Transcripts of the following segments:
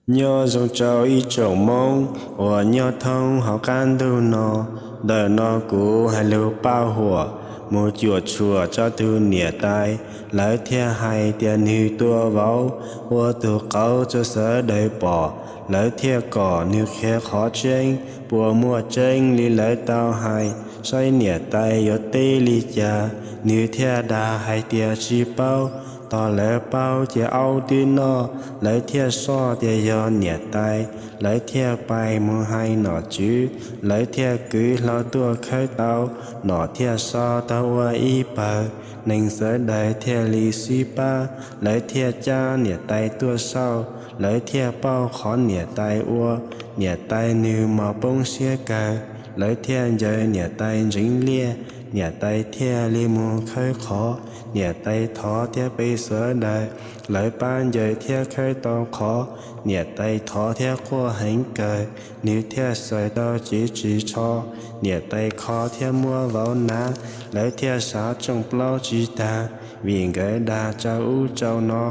Nyob zoo rau ib tsoom Hmoob uas nyob thoob hauv qab ntuj no. Ntawm no kuv hais lus pauj huam mus cuam tshuam rau tus niam tais. Lawv thiaj hais tias nws tua vauv ua tus qauv rau sawv daws pom. Lawv thiaj kom nws qhia qhov tseeb puas muaj tseeb li lawv tau hais, saib niam tais yuav teb li cas. Nws thiaj dag hais tias tsis paub. Tos lawv paub ces aub twb noj. Lawv thiaj soj tias yog niam tais. Lawv thiaj pais mus hais nom tswv. Lawv thiaj kwv hlo tuaj khawb tau. Nom thiaj sau tau ua ib pawg. Neeg sawv daws thiaj li sib pab. Lawv thiaj cab niam tais tuaj xauj. Lawv thiaj pauj qhov niam tais ua. Niam tais nws mas poob siab kawg. Lawv thiaj ncaws niam tais ntseev liaj. Niam tais thiaj li mus khawb qhov. Niam tais thov thiab pe sawv daws. Lawv pab ncaws thiab khawb tau qhov. Niam tais thov thiab quaj heev kawg. Nws thiaj xaws tau cev ris tsho. Niam tais kho thiab muab vauv hnav. Lawv thiaj sav tsooj plaub tsis tag, vim nkawd dag tsau ub tsau no.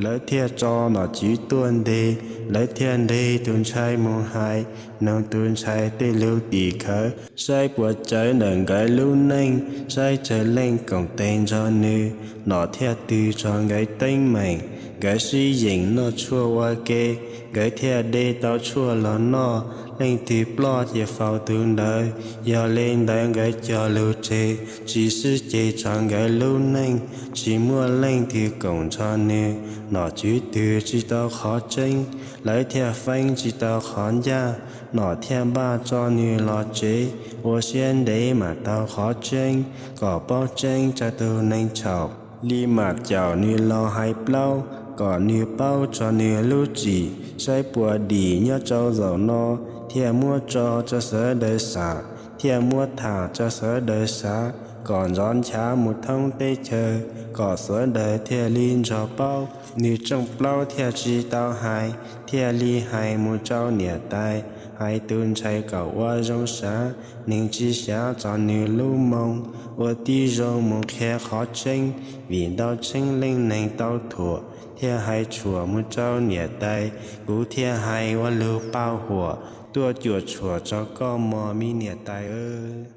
Lawv thiaj tso nom tswv tuaj ntes. Lawv thiaj ntes tus ntxhais mus hais, noog tus ntxhais tej lus tim khawv, saib puas tsawv ntawm nkawd lub neej, saib tsawg leej koom tes nrog nws. Nom thiaj twg tso nkawd teeb meem. Nkawd sib yeem noj tshuaj ua ke. Nkawd thiaj de tau tshuaj los noj. Leej twg ploj ces faus tus ntawd. Yog le ntawd nkawd cog lus tseg, tsis sib ceg tso nkawd lub neej, tsis muaj leej twg koom nrog nws. Nom tswv twg tsis tau qhov tseeb, lawv thiaj feeb tsis tau qhov ncaj. Nom thiaj npaj tso nws los tsev, ua siab ntev mam tau qhov tseeb, kom paub tseeb rau tus neeg txhaum li mam caum nws los hais plaub, kom nws paub tso nws lub txim, saib puas dim nyob rau zaum no, thiaj muab tso rau sawv daws xam, thiaj muab tham rau sawv daws xav, kom nrov nchav mus thoob teb chaws, kom sawv daws thiaj li nrog paub. Nws tsooj plaub thiaj tsis tau hais, thiaj li hais mus rau niam tais, hais tus ntxhais kom ua zoo sav, neeg tsis xyav tso nws lub moo, ua tib zoo mus qhia qhov tseeb, vim ntau tseeb leej neeg tau thuam, thiaj hais tshuam mus rau niam tais. Kuv thiaj hais ua lus pauj huam tuaj cuam tshuam rau koj mog me niam tais aw.